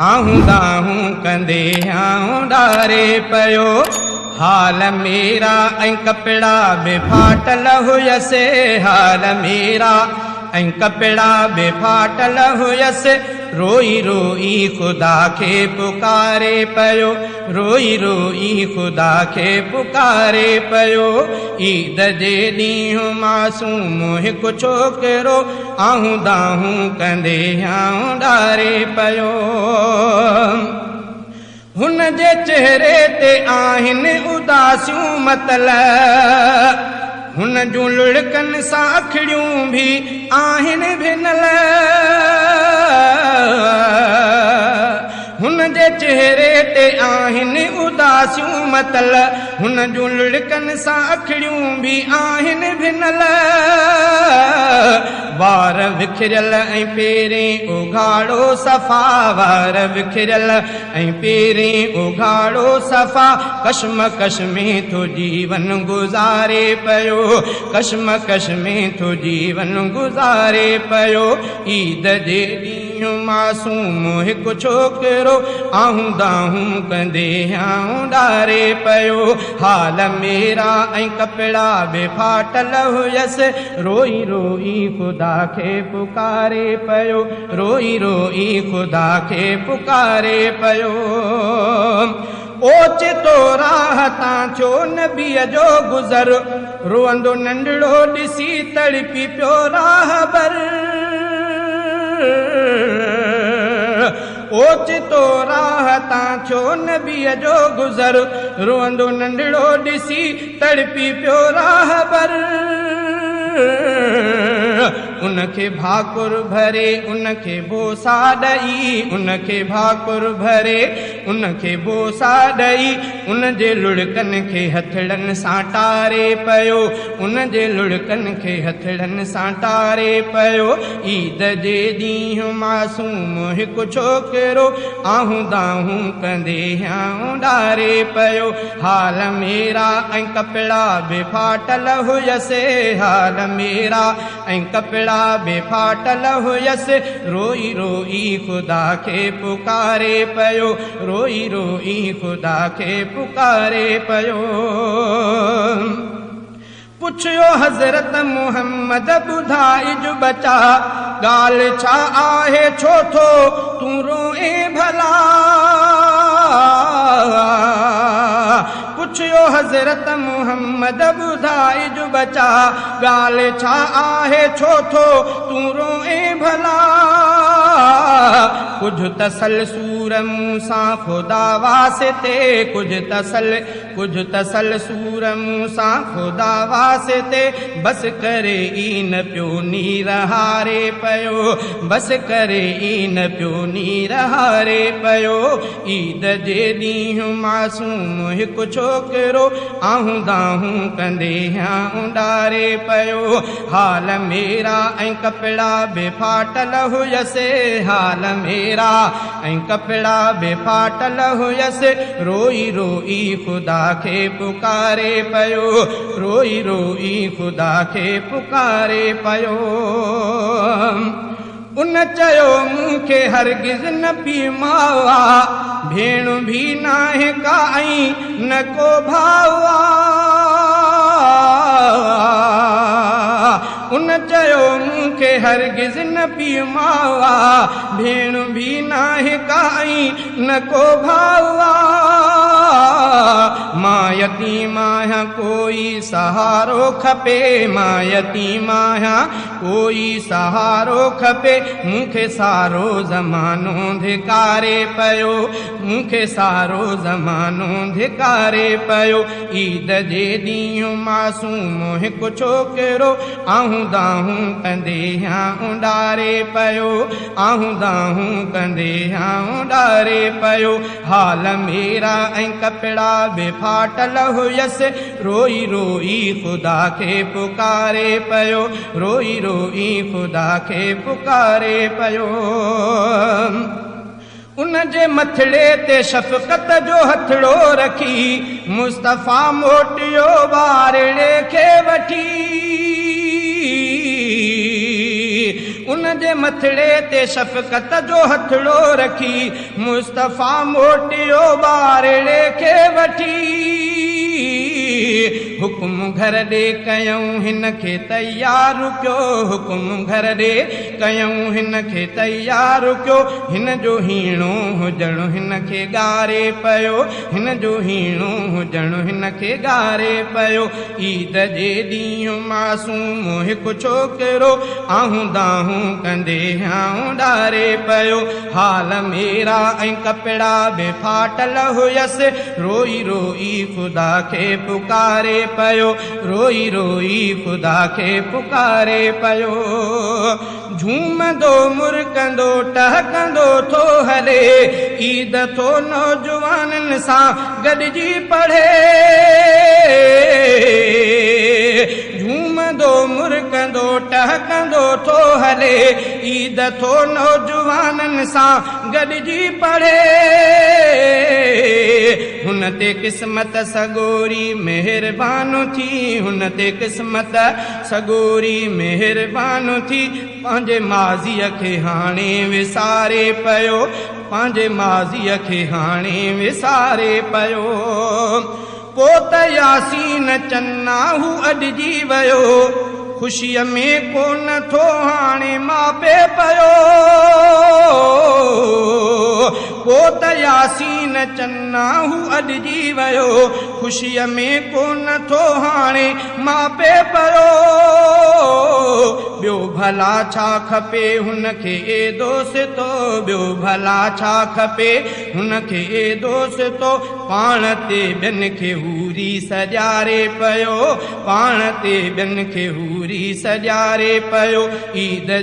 آهون دانهون ڪندي هيانءُ ڏاري پيو. حال ميرا ۽ ڪپڙا به ڦاٽل هيس، حال ميرا ۽ ڪپڙا به ڦاٽل هيس، روئي روئي خدا کي پڪاري پيو، روئي روئي خدا کي پڪاري پيو. عيد جي ڏينهن معصوم هڪ ڇوڪرو، آهون دانهون ڪندي هيانءُ ڏاري پيو. هن جي چهري تي آهن اداسيون متل، هن جون لڙڪن سان اکڙيون به آهن ڀنل. هن جي چهري تي آهن اداسيون متل، هن جون لڙڪن سان اکڙيون به آهن ڀنل. وار وکريل ۽ پيرين اگهاڙو صفا، وار وکريل ۽ پيرين اگهاڙو صفا، ڪشمڪش ۾ ٿو جيون گذاري پيو، ڪشمڪش ۾ ٿو جيون گذاري پيو. عيد جي ڏينهن معصوم هڪ ڇوڪرو، آهون دانهون ڪندي هيانءُ ڏاري پيو. حال ميرا ۽ ڪپڙا به ڦاٽل هيس، روئي روئي خدا کي پڪاري پيو، روئي روئي خدا کي پڪاري پيو. اوچتو راهه تان ٿيو نبيءَ جو گذر، روئندو ننڍڙو ڏسي تڙپي پيو راهبر. اوچتو راهه تان ٿيو نبيءَ جو گذر، روئندو ننڍڙو ڏسي تڙپي پيو راهبر. ان کي ڀاڪر ڀري ان کي بوسا ڏئي، ان کي ڀاڪر ڀري ان کي بوسا ڏئي، ان جي لڙڪن کي هٿڙن سان ٽاري پيو، ان جي لڙڪن کي هٿڙن سان ٽاري پيو. عيد جي ڏينهن معصوم هڪ ڇوڪرو، آهون دانهون ڪندي هيانءُ ڏاري پيو. حال ميرا ۽ ڪپڙا به ڦاٽل هيس، حال ميرا ۽ ڪپڙا به ڦاٽل هيس، روئي روئي خدا کي پڪاري پيو، روئي روئي خدا کي پڪاري پيو. پڇيو حضرت محمد ٻڌائج ٻچا، ڳالهه ڇا آهي ڇو ٿو تون روئي ڀلا؟ پڇيو حضرت محمد ٻڌائج ٻچا، ڳالهه ڇا آهي ڇو ٿو تون روئي ڀلا؟ ڪجهه تسل سور مون سان خدا واسطي، ڪجهه تسل، ڪجهه تسل سور مون سان خدا واسطي، بس ڪري ئي نه پيو نير هاري پيو، بس ڪري ئي نه پيو نير هاري پيو. عيد جي ڏينهن معصوم هڪ ڇوڪرو، آهون دانهون ڪندي هيانءُ ڏاري پيو. حال ميرا ۽ ڪپڙا به ڦاٽل هيس، حال ميرا ۽ ڪپڙا به ڦاٽل هيس، روئي روئي خدا کي پڪاري پيو، روئي روئي خدا کي پڪاري پيو. ان چيو مون کي هرگز نه پيءُ ماءُ آ، ڀيڻ به ناهي ڪا ۽ نه ڪو ڀاءُ آ. ان چيو مون کي هرگز نه پيءُ ماءُ آ، ڀيڻ به ناهي ڪا ۽ نه ڪو ڀاءُ آ. مان يتيم آهيان ڪوئي سهارو کپي، مان يتيم آهيان ڪوئي سهارو کپي، مون کي سارو زمانو ڌڪاري پيو، مون کي سارو زمانو ڌڪاري پيو. عيد جي ڏينهن معصوم هڪ ڇوڪرو، آهون دانهون ڪندي هيانءُ ڏاري پيو، آهون دانهون ڪندي هيانءُ ڏاري پيو. حال ميرا ۽ ڪپڙا به ڦاٽل هيس، روئي روئي خدا کي پڪاري پيو، روئي روئي خدا کي پڪاري پيو. ان جي مٿڙي تي شفقت جو هٿڙو رکي، مصطفيٰ موٽيو ٻارڙي کي وٺي. ان جي مٿڙي تي شفقت جو هٿڙو رکي، مصطفيٰ موٽيو ٻارڙي کي وٺي. حڪم گهر ڏي ڪيئون هن کي تيار ڪيو، حڪم گهر ڏي ڪيئون هن کي تيار ڪيو. هن جو هيڻو هجڻ هن کي ڳاري پيو، هن جو هيڻو هجڻ هن کي ڳاري پيو. عيد جي ڏينهن معصوم هڪ ڇوڪرو آهون دانهون ڪندي هيانءُ ڏاري پيو. حال ميرا ۽ ڪپڙا به ڦاٽل هيس، روئي روئي خدا کي پڪاري پيو، روئي روئي خدا کي پڪاري پيو. جهومندو مرڪندو ٽهڪندو ٿو هلي، عيد ٿو نوجوانن سان گڏجي پڙهي. جهومندو مرڪندو ٽهڪندو ٿو هلي، عيد ٿو نوجوانن سان گڏجي پڙهي. هن تي قسمت سڳوري مهربان ٿي، هن تي قسمت سڳوري مهربان ٿي. پنهنجي ماضيءَ کي هاڻي وساري پيو، پنهنجي ماضيءَ کي هاڻي وساري پيو. پوءِ ته ياسين چنا هو اڏجي ويو، خوشيءَ ۾ ڪونه ٿو هاڻي ماپي پيو. پوءِ ته ياسين چنا هو اڏجي ويو، خوشيءَ ۾ ڪونه ٿو هاڻي ماپي پيو. ٻيو ڀلا ڇا کپي هن کي اي دوستو، ٻيو ڀلا ڇا کپي هن کي اي دوستو. پاڻ تي ٻين کي هوري سجاري پيو، پاڻ تي ٻين کي هوري سجاري پيو. عيد